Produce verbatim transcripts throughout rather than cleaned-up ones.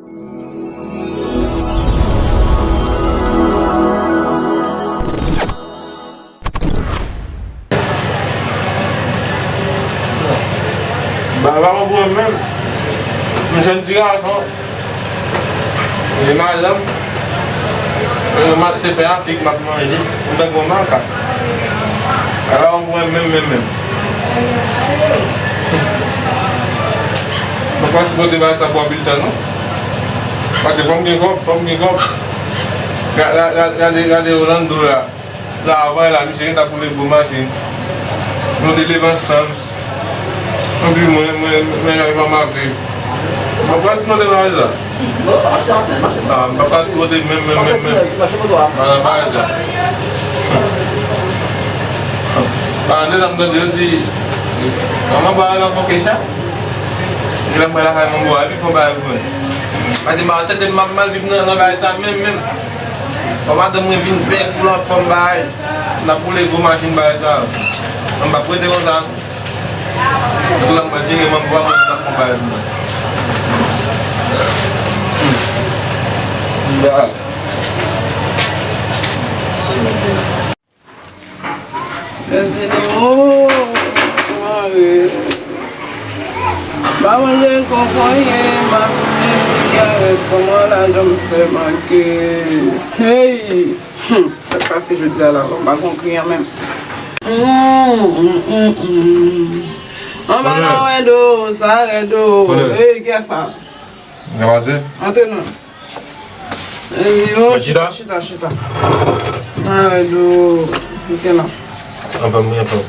Ba, ba, mwen pou mwen menm. Mwen se yon ti gason. Li madanm. Mwen, se pen Afrik m ap manje. Mwen tankou yon makak. Ba, ba, mwen pou mwen menm, menm, menm. Mwen pa sipote bagay sa pou anpil tan, non. Paske fò m gen kòb, fò m gen kòb. Ga-, ga-, ga-, gade, gade Orlando la. La, avan la, misye gentan boule gwo machin. Nou te leve ansanm. Epi mwen, mwen, mwen, mwen, mwen, mwen viv. Mwen pa sipote bagay sa. Ah, mwen pa sipote menm, menm, menm, menm. Bagay, bagay sa. Ah, deja m tande yo di, manman ba la ankò Keisha. Genlè m pral lakay manbo a, epi fò bagay pou mwen. Paske m pa sèten m ap mal viv nan, nan bagay sa menm, menm. Fò madanm mwen vin bèk pou l ap fè m bagay. N ap boule gwo machin bagay sa. Mwen p ap rete konsa. Antouka, m pral jere manbo a, mwen vin ap fè m bagay pou mwen. Hmm. Mèsi li, o, mare. M pa manje konkonyen, m pa fimen sigarèt, kòman lajan m fè manke? Hey! Hmm, sa k pase jodi a la, m pa gon kliyan menm. Hmm, hmm, hmm, hmm. Anba nan wè do, sa rèd o. Hey, kiyès sa? Sa pase? Antre non. Mwen chita? Chita, chita. Mwen wè do, ok la. Anfòm, wi, anfòm.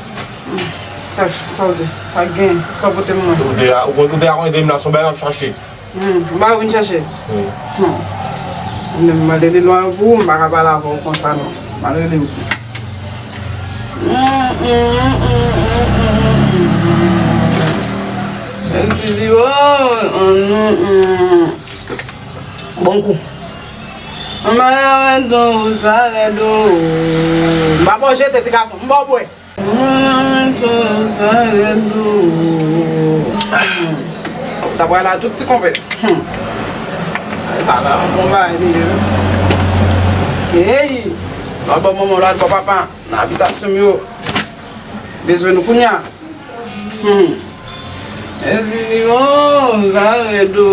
Sa, sa w di? Pa gen, pa pote m mwen. Ou te, ou, ou te rakonte m la, se yon bagay m ap chache. Hmm, ou pa vin chache? Wi. Hmm. Mwen menm, m al rele lwa pou ou, m pa ka pale avè w konsa non. M al rele w. Hmm, hmm, hmm. Menm si li, oh, hmm, hmm. Bon kou. Anba nan wè do, sa rèd o. M pa ba w jete, ti gason. M ba w bwè. Anba nan wè do, sa rèd o. Ou ta pral la tout ti konpè. Hmm. Sa la, bon bagay li ye. Hey! Lwa bò manman, lwa bò papa. Nan abitasyon m yo. Bezwen nou kounye a. Hmm. Ezi li, oh, sa rèd o.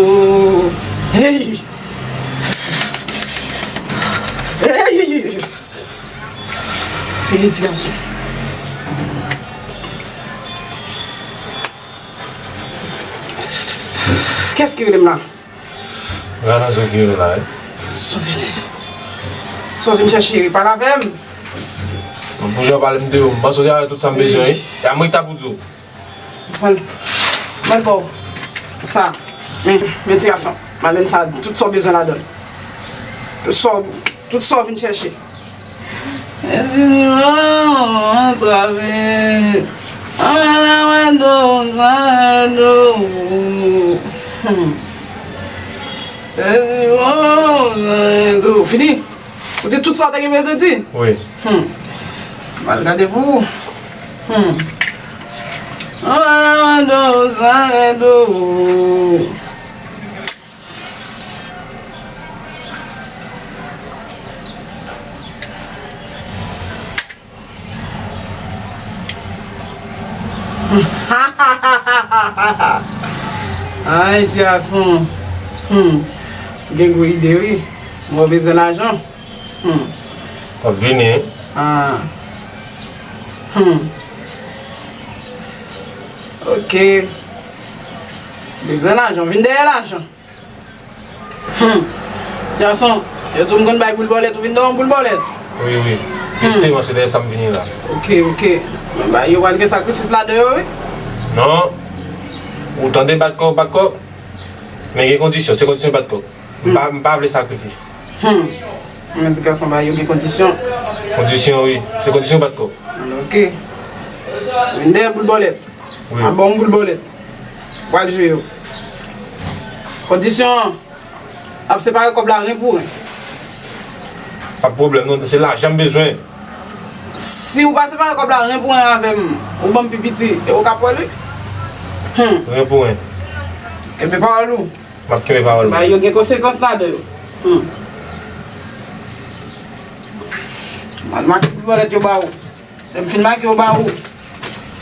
Hey! Hey! Hey, ti gason. Kiyès ki rele m la? Gade sa ki rele la, wi. Sa w vin chèche, pale avè m. Bon, pou jan w pale m de yo, m panse w te avè tout sa m bezwen, wi. E a mwen ki ta pou di w. Mwen, mwen ba w sa. Men, men ti gason, malen sa, tout sa w bezwen ladan l. Tout sa w, tout sa w vin chèche. Ezi li, oh, antrave. Anba nan wè do, sa rèd o. Hmm. Ezi, oh, sa rèd o. Fini? Ou di tout sa w te gen bezwen di? Wi. Hmm. M al gade pou ou. Hmm. Anba nan wè do, sa rèd o. Ay, ti gason. Hmm. Gen gwo ide, wi. Mwen bezwen lajan. Hmm. W ap vini, wi. Ah. Hmm. Ok. Bezwen lajan. Vin dèyè lajan. Hmm. Ti gason, yo di w m konn bay boul bòlèt, ou vin dèyè yon boul bòlèt. Wi, wi. Hmm. Jisteman, se dèyè sa m vini la. Ok, ok. Men ba, yo pral gen sakrifis ladan yo, wi. Non. Ou tande bat kòk, bat kòk. Men gen kondisyon, se kondisyon bat kòk. M pa, m pa vle sakrifis. Hmm. Men ti gason, ba, yo gen kondisyon. Kondisyon, wi. Se kondisyon bat kòk. Ok. Vin dèyè boul bòlèt. Wi. A bon boul bòlèt. Pral jwe yo. Kondisyon an, ap separe kòb la ren pou ren. Pa pwoblèm non, se lajan m bezwen. Si ou pa separe kòb la ren pou ren avè m, ou ban m pi piti, e ou ka pran li? Hmm. Ren pou ren. Kenbe pawòl ou. M ap kenbe pawòl mwen. Yo gen konsekans ladan yo. Hmm. M al make boul bòlèt yo ba ou. Lè m fin make yo ba ou,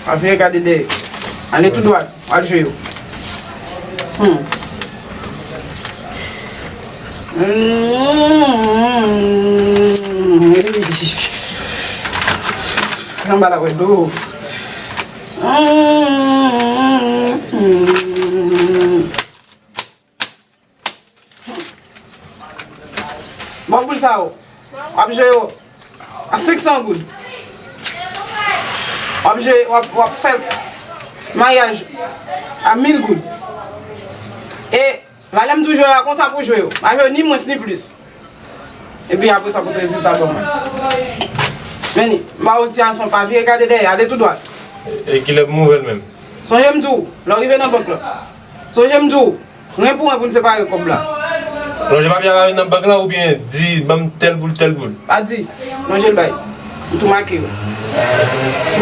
al vire gade dèyè. Ale tou dwat, al jwe yo. Hmm. Hmm. Anba la wè dlo. Hmm. Bon, boul sa yo, w ap jwe yo a senk san goud. W ap jwe, w ap, w ap fè maryaj a mil goud. E valè m toujou a konsa pou jwe yo. M a jwe ni mwens ni plis. Epi apre sa, pou rezilta ban mwen. Men ni, m ba ou ti ason, pa vire gade dèyè, ale tou dwat. E kilè pou m ouvè l menm? Sonje m di w, lè w rive nan bank lan. Sonje m di w, ren pou ren pou n separe kòb la. Lonje papye a la nan bank lan oubyen di ban m tèl boul, tèl boul. Pa di, lonje l bay. M tou make yo.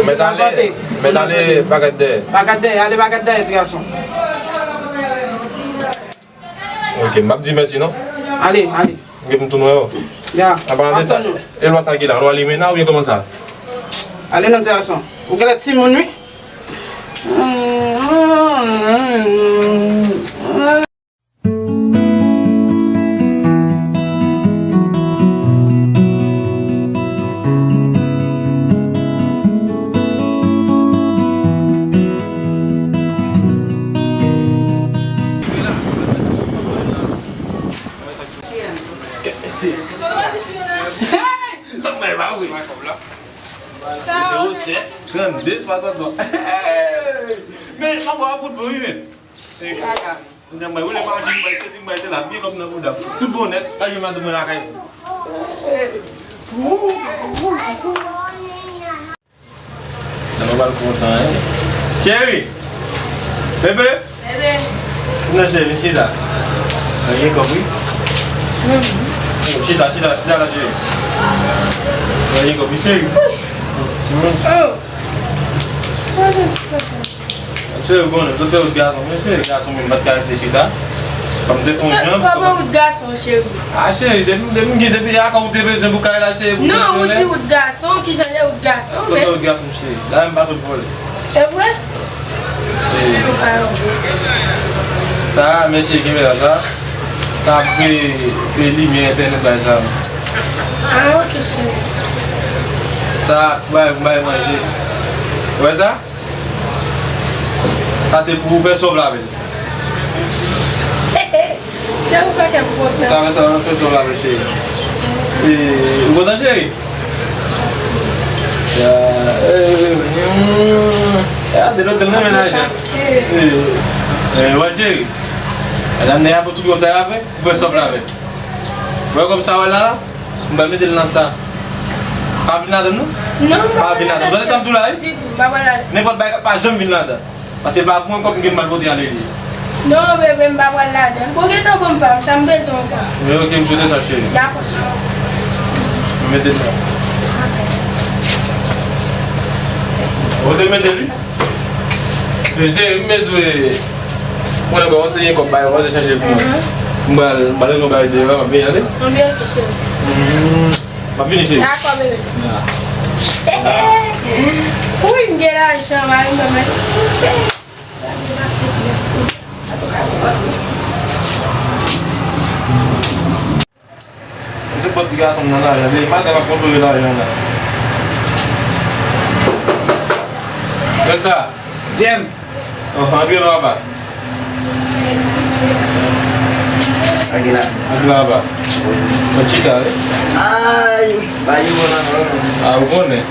Mèt ale, mèt ale, pa gad dèyè. Pa gad dèyè, ale pa gad dèyè, ti gason. Ok, m p ap di mèsi non. Ale, ale. Gen pou m tou wè yo. Ya. An palan de sa, e lwa sa ki la, lwa limena oubyen kòman sa? Ale non, ti gason. Ou genlè timoun, wi. Sa mwen pa vre. Zewo sèt, trannde, swasanntwa. Men, mwen wè foutbòl, wi, men. E kaka. Mwen wè pa jwenn mwen, sezi mwen te la, byen kòm nan bouda. Tout bon nèt, pa jwenn madanm mwen lakay. Nan mwen pral kontan, hein. Cheri! Bebe! Bebe! Vin nan cheri, vin chita. Mwen gen kòb, wi. Chita, chita, chita la, cheri. Mwen gen kòb, wi, cheri. Oh! Cheri, bon, tout fè wout gason, men cheri, gason menm pa t ka rete chita. Fò m te fè yon jan. Kòman wout gason, cheri? A, cheri, depi, depi m gen, depi a kòb ou te bezwen pou kay la, cheri, pou... Non, ou di wout gason, kijan lè wout gason, men. Tout fè wout gason, cheri. La menm pa sot vòlè. E vre? Sa, men cheri, kenbe la, sa. Sa ap pe, pe limyè entènèt bay sa. A, ok, cheri. Sa, bay, bay manje. Ou wè sa? Sa se pou ou fè sòv la avè l. Cheri, ou fè kè m kontan. Sa, sa, sa fè sòv la avè l, cheri. E, ou kontan, cheri? Ya, e, e, a, de lòt, de lòt, men la, e, e, wè, cheri. Madanm nèg ap tout kòb sa y ap fè, ou fè sòv la avè l. Wè kòb sa wè la, la, m pral mete l nan sa. Pa vin ladan, non? Non, m pa vin ladan. Tande sa m di w la, wi. Nenpòt bagay pa janm vin ladan. Paske pa pou yon kòb m gen m pral pote ale li. Non, bebe, m pa pral ladan. Bon, gentan ban m pa m, sa m bezwen ankò. Men ok, m swete sa, cheri. Dakò, cheri. M mete l la. Ou te mete l, wi? Men cheri, m bezwen. Mwen ankò, se yon kòb bay, mwen se chanje pou mwen. M pral, m pral nan bay deyò, m ap vini, tande? Anbyen, cheri. M ap vini, cheri. Dakò, bebe. Wi, m gen lajan, mari m ban mwen. Se pòt ti gason nan lajan, depi maten m ap kontwole lajan la. Lè sa? James! Antre non, papa. Antre la. Antre la, papa. Mwen chita, wi. Ay, pa gen bon nan non. A, ou konnen.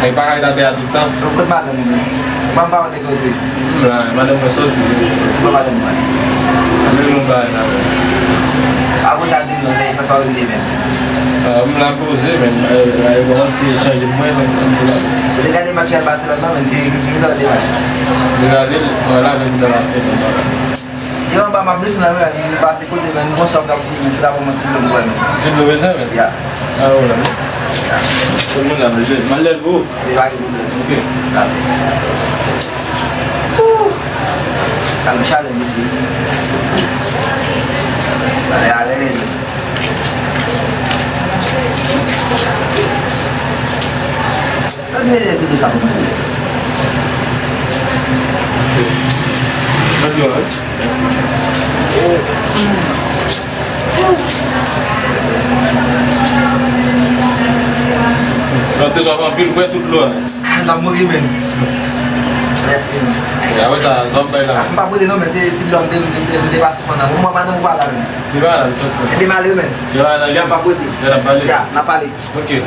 Nèg pa ka ret atè a tout tan. Ou kot madanm ou menm? Ou pa m pa wè depi ou te. M la, madanm mwen soti. Ou pa madanm mwen. Mwen menm yon bagay la. Apre sa, di m non, sa, sa w regle menm? A, m la poze, men, e, e, kòmanse chanje mwen, men, m tou la. Ou te gade match Real Barcelone nan, men, ki, ki, ki sa w te match? M gade l, mwen lave m nan Barcelone nan. Yo, anba m ap desann la, men, m pase kote, men, gon sòf k ap di, men, se ta pou mwen ti dlo m bwè, men. Ti dlo bezwen, men? Ya. A, wè la, men. Tout moun la, men, m al lè l pou ou. Li pa gen pwoblèm. Ok. Dakò. Ooh! Sa gen chalè, mesye. Mwen te di deja pou mwen. Mwen di, wi. Mèsi. E, Nan te sòf anpil, bwè tout dlo a. Ah, l ap mouri, men. Mèsi, men. E apre sa, sa w ap bay la? Ah, m pa pote non, men se ti dlo m te, m te, m te, m te pase pandan. Bon, mwen pa nan mou pa la, men. Li pa la, li sòti. Epi m ale, men. Li pa la, li. Ya, m pa pote. Ya, n ap pale. Ya, n ap pale. Ok.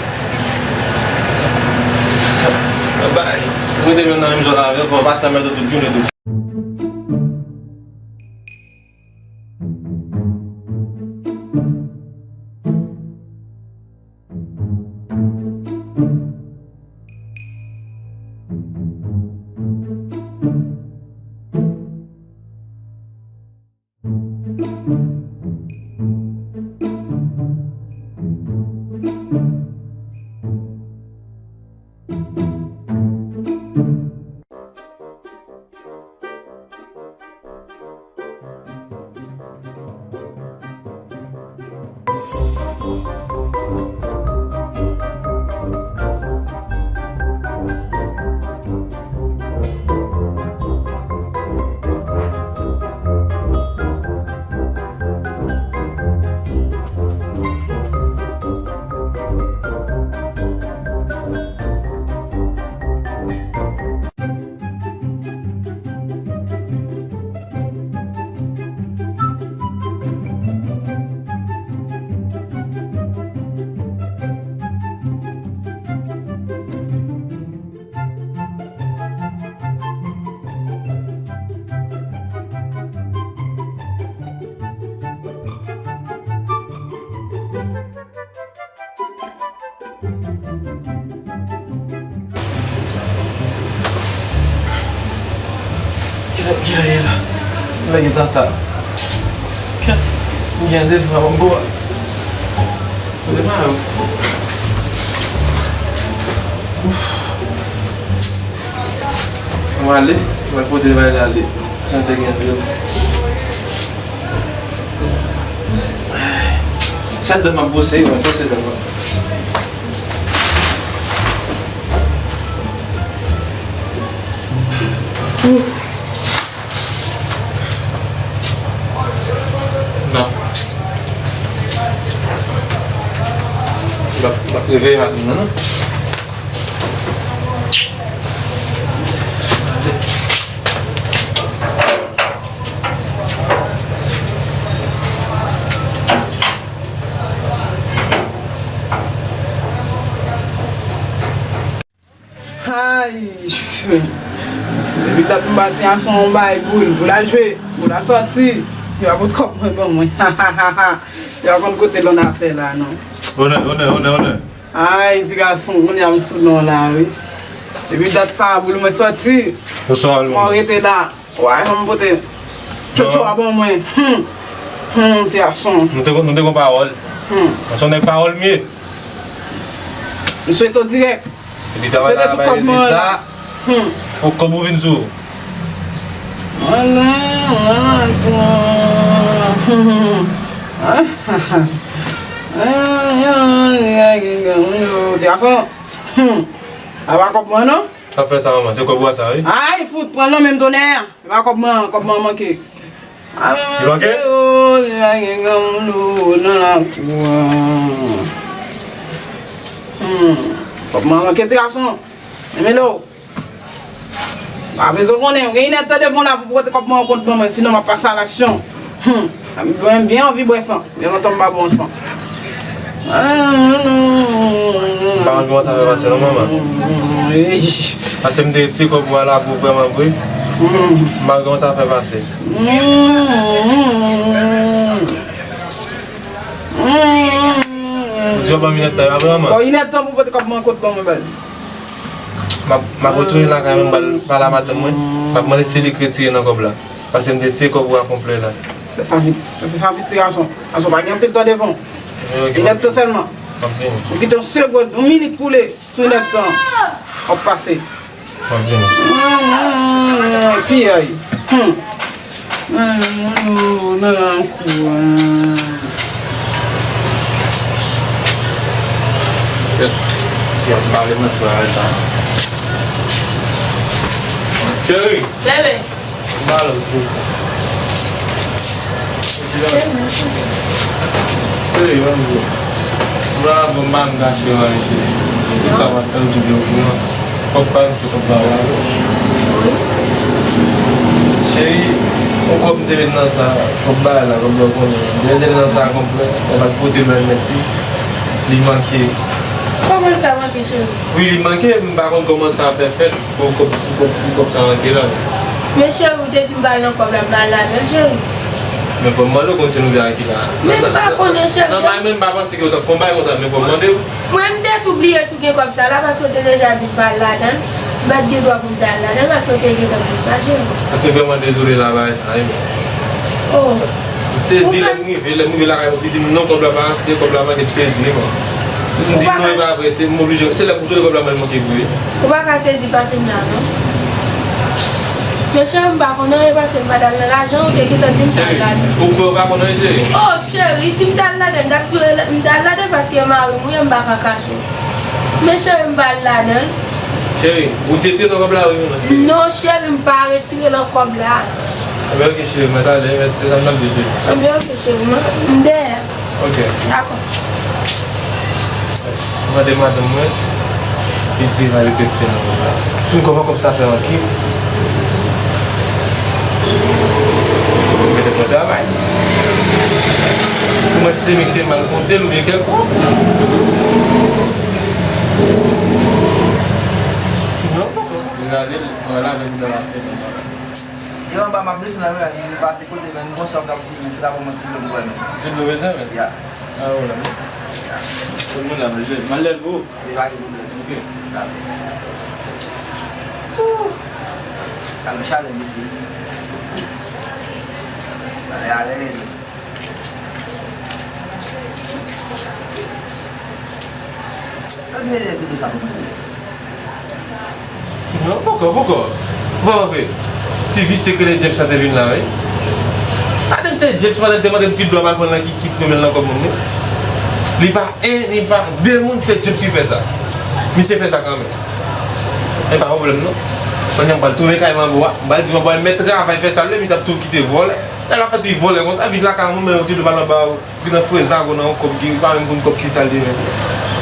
Bye bye. Ou rete menm nan menm zòn avè l, fò w pase anmède tout jounen tou. Kilè, kilè ye la? Kilè gen tata? Kè, m gen devan, bon. Devan yo. Mwen ale, mwen pote bagay la ale. Sante gen dlo. Sèt dan m ap bwose, mwen bwose dan mwen. Ooh. N ap, n ap, n ap reveye maten an, non? Ay! Depi dat m ba ti gason yon bay pou l, pou l al jwe, pou l al sòti, yo pa pot kòb mwen ban mwen. Yo pa konn kote l annafè la, non. Onè, onè, onè, onè. Ay, ti gason, kounye a m sou non la, wi. Depi dat sa, pou l mwen sòti, mwen rete la. Wa, yon pote tchotcho a ban mwen. Hmm. Hmm, ti gason. Nou te, nou te gon pawòl. Hmm. Mwen se yon nèg pawòl m ye. M swete w dirèk. Epi travay la bay rezilta. Hmm. Fòk kòb ou vin sou ou. Ti gason. Hmm. A pa kòb mwen non. Sa fè sa manman, se kòb ou a sa wi. Ay, fout, pran l nan men m tonè. E pa kòb mwen, kòb mwen manke. Li manke? Li pa gen granmoun nan lakou an. Hmm. Kòb mwen manke ti gason. Emelo. Pa bezwen konnen, gen inèdtan devan la pou pote kòb mwen an kont ban mwen, sinon m ap pase a laksyon. Hmm. Mwen byen anvi bwè san. Gen lontan m pa bwè san. M pa konn kòman sa fè pase non manman. Paske m te retire kòb ou a la pou vrèman vre. M pa konn kòman sa fè pase. Ou di w ap ban m inèdtan, e pa vre manman? Bon, inèdtan pou pote kòb mwen kot ban mwen baz. M ap, m ap retounen lakay mwen, m pral pale a madanm mwen. M ap mande si li k retire nan kòb la. Paske m te retire kòb ou a konplè la. Fè sa vit. Fè sa vit ti gason. Gason pa gen anpil tan devan. Inèdtan sèlman. M ap vini. Ou kite yon segonn, yon minit koule sou inèdtan. W ap pase. M ap vini. Piyay. Hmm. Nan kou. Y ap pale mwen frè sa. Cheri. Bebe. M pa lòt, cheri. Cheri, ban m di w. M pa bon, m pa m kache w anyen, cheri. Tout sa m ap fè, ou toujou okouran. Kòb pa m, se kòb pa w la. Cheri, yon kòb m te met nan sa, kòb bagay la, kòb la w konnen. M te met nan sa konplè, mwen pa t pote l byen nèt li. Li manke. Kòman l fè manke, cheri? Wi, li manke, m pa konn kòman sa fè fèt. Pou kòb, pou kòb, pou kòb sa manke la. Men cheri, ou te di m pa al nan kòb la, m pa al ladan l, cheri. Men fò m mande w konn si nou te ak ki la. Men m pa konnen, cheri. Nan may men m pa panse ke w t ap fè yon bagay konsa, men fò m mande w. Mwen, m te tou bliye si w gen kòb sa la, paske w te deja di m pa al ladan l. M pa t gen dwa pou m ta al ladan l, paske w te gentan di m sa, cheri. Sa te vrèman dezole la, bagay sa, wi. Oh. M sezi lè m rive, lè m rive lakay, li di m non, kòb la pa ase, kòb la manke, m sezi, wi. M di non, e pa vre, se m oblije, se lè m retounen kòb la, mwen, l manke vre. Ou pa ka sezi pase m la, non. Men cheri, m pa konn anyen pase m pa t al nan lajan, ou te gentan di m pa al ladan. Ou kwè ou pa konn anyen, cheri? Oh, cheri, si m t al ladan, m t ap tou, m t al ladan paske mari m, wi, m pa ka kache w. Men cheri, m pa al ladan. Cheri, ou te tire nan kòb la, wi, non, cheri? Non, cheri, m pa retire nan kòb la. Enben, ok, cheri, mwen talè, mèsi, se sa m t ap di, cheri. Enben, ok, cheri, mwen, m dèyè. Ok. Dakò. Mande madanm mwen, li di va li retire nan kòb la. Pou kòman kòb sa fè manke? Mwen te pran travay. Pou mwen, se mwen ki te mal konte l oubyen kèlkonk. Non, poko. Li rale l, mwen la, men m nan ase. Yo, anba m ap desann la, wi, m pase kote, men gon sòf k ap di, men se la pou mwen ti dlo m pran. Ti dlo bezwen, men? Ya. Ah, wè la, men. Ya. Tout moun la, men, m al lè l pou ou. Li pa gen pwoblèm. Ok. Ya. Ouh. Kalè chalè, mesye. Chalè a rèd. Lòt mwen te di sa pou mwen. Non, poko, poko. Vrèman vre. Ti visye ke le James sa te vin la, wi. Madanm se James, madanm te mande m ti dlo a m al pran nan ki, ki fouye men l nan kòb moun, wi. Li pa en, li pa de moun, se James ki fè sa. Misye fè sa kanmenm. E pa pwoblèm, non. Kounye a m pral tounen kay manbo a. M pral di manbo a, mèt travay fè sa l vle, misye ap tou kite vòlè. Lè l ap fè pi vòlè konsa, vin lakay moun, men yon ti dlo m al anba, vin nan fouye zago nan yon kòb ki, li pa menm konn kòb ki sa l te menm.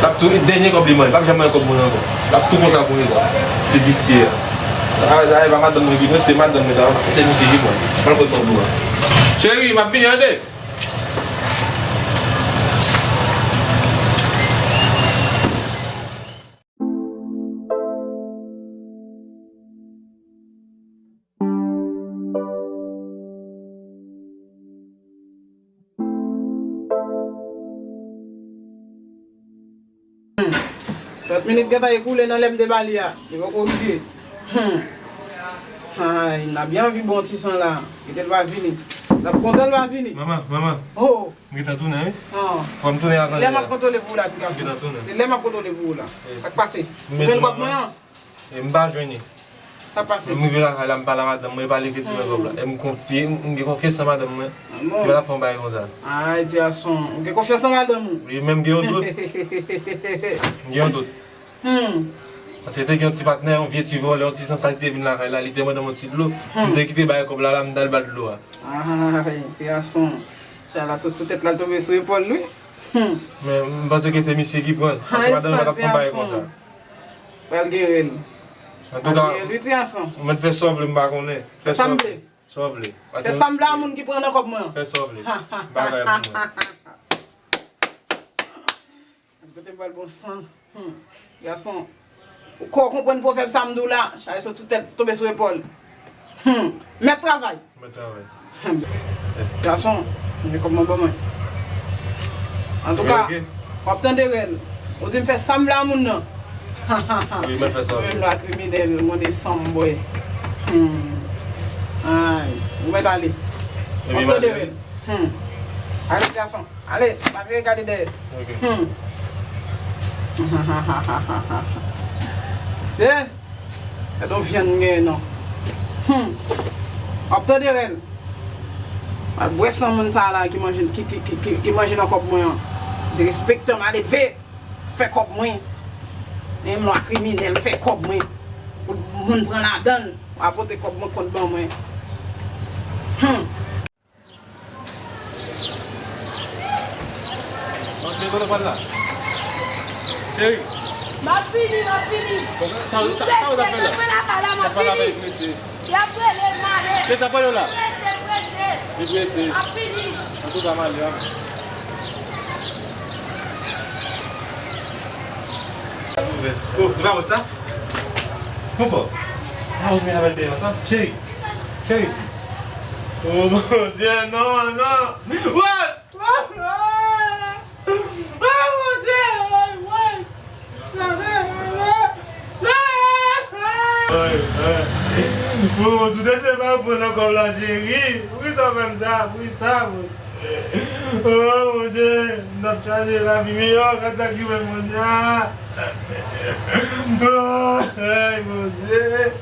L ap tou, dènye kòb li manyen, l p ap janm manyen kòb moun ankò. L ap tou konsa kounye sa. Ti visye a. A, a, e pa madanm mwen ki pran, se madanm mwen ta, se misye ki pran. Pral kot manbo a. Cheri, m ap vini, tande. Trant minit gentan ekoule nan lè m te ba li a. Li poko rive. Hmm. Ay, n a byen anvi bon ti san la. Kite l pa vini. N ap kontan l pa vini. Manman, manman. Oh. M gentan tounen, wi. Ah. Fò m tounen avan lè a. Lè m ap kontwole pou ou la, ti gason. M gentan tounen. Se lè m ap kontwole pou ou la. Sa k pase? Ou jwenn kòb mwen an? E m pa jwenn li. Sa k pase? M rive lakay la, m pale a madanm mwen, e pa li ki retire kòb la. E m konfye, m, m gen konfyans nan madanm mwen. Li pa t ap fè yon bagay konsa. Ay, ti gason, ou gen konfyans nan madanm ou? Wi, men m gen yon dout. M gen yon dout. Hmm. Paske te gen yon ti patnè, yon vye ti vòlè, yon ti sansal ki te vin lakay la, li te mande m yon ti dlo. Hmm. M te kite bay kòb la, la, m t al ba l dlo a. Ay, ti gason. Chala sot sou tèt la, l tonbe sou epòl li. Hmm. Men m panse ke se misye ki pran l. Paske madanm mwen pa t ap fè yon bagay konsa. Pral gere l. Antouka, pral gere l, wi, ti gason. Ou mèt fè sa w vle, m pa konnen. Fè sa w vle. Sa w vle. Fè sa m vle a moun ki pran nan kòb mwen an. Fè sa w vle. M pa kay pou mwen. Kote m pral bon san. Hmm. Gason, ou ko konprann pwovèb sa m di w la, chaje sot sou tèt, tonbe sou epòl. Hmm. Mèt travay. Mèt travay. Gason, men kòman ban mwen. Antouka, w ap tande rèl. Ou di m fè sa m vle a moun nan. Wi, mèt fè sa. Ou menm la kriminèl, mande san m bwè. Hmm. Ay, ou mèt ale. W ap tande rèl. Hmm. Ale, ti gason. Ale, pa vire gade dèyè. Ok. Hmm. Se, gade yon vyann m genyen non. Hmm. W ap tande rèl. Al bwè san moun sa la ki manje, ki, ki, ki, ki, ki manje nan kòb mwen an. Derespektan m, ale, leve. Fè kòb mwen. Men lwa kriminèl, fè kòb mwen. Ou, Moun pran ladan l, w a pote kòb mwen kont ban mwen. Hmm. Antre, kote w pral la? Cheri. M ap vini, m ap vini. Bon, sa, sa, sa w t ap fè la? M prese, mwen lakay la, m ap vini. Y ap rele m ale. Kisa pale w la? Prese, prese. Li prese. M ap vini. Antouka, m ale, a. Oh, nou pa wè sa? Poukò? Ah, ou vin avè l deyò sa? Cheri! Cheri! Oh, Bondye, non, non! Wè! Ah, Bondye! Woy, woy! Ay, ay. Bon, ou te se pa pran nan kòb la, cheri. Poukisa w fè m sa? Poukisa, Bondye? Oh, Bondye, m t ap chache lavi miyò, gad sa k rive m kounye a. Oh, ay, Bondye.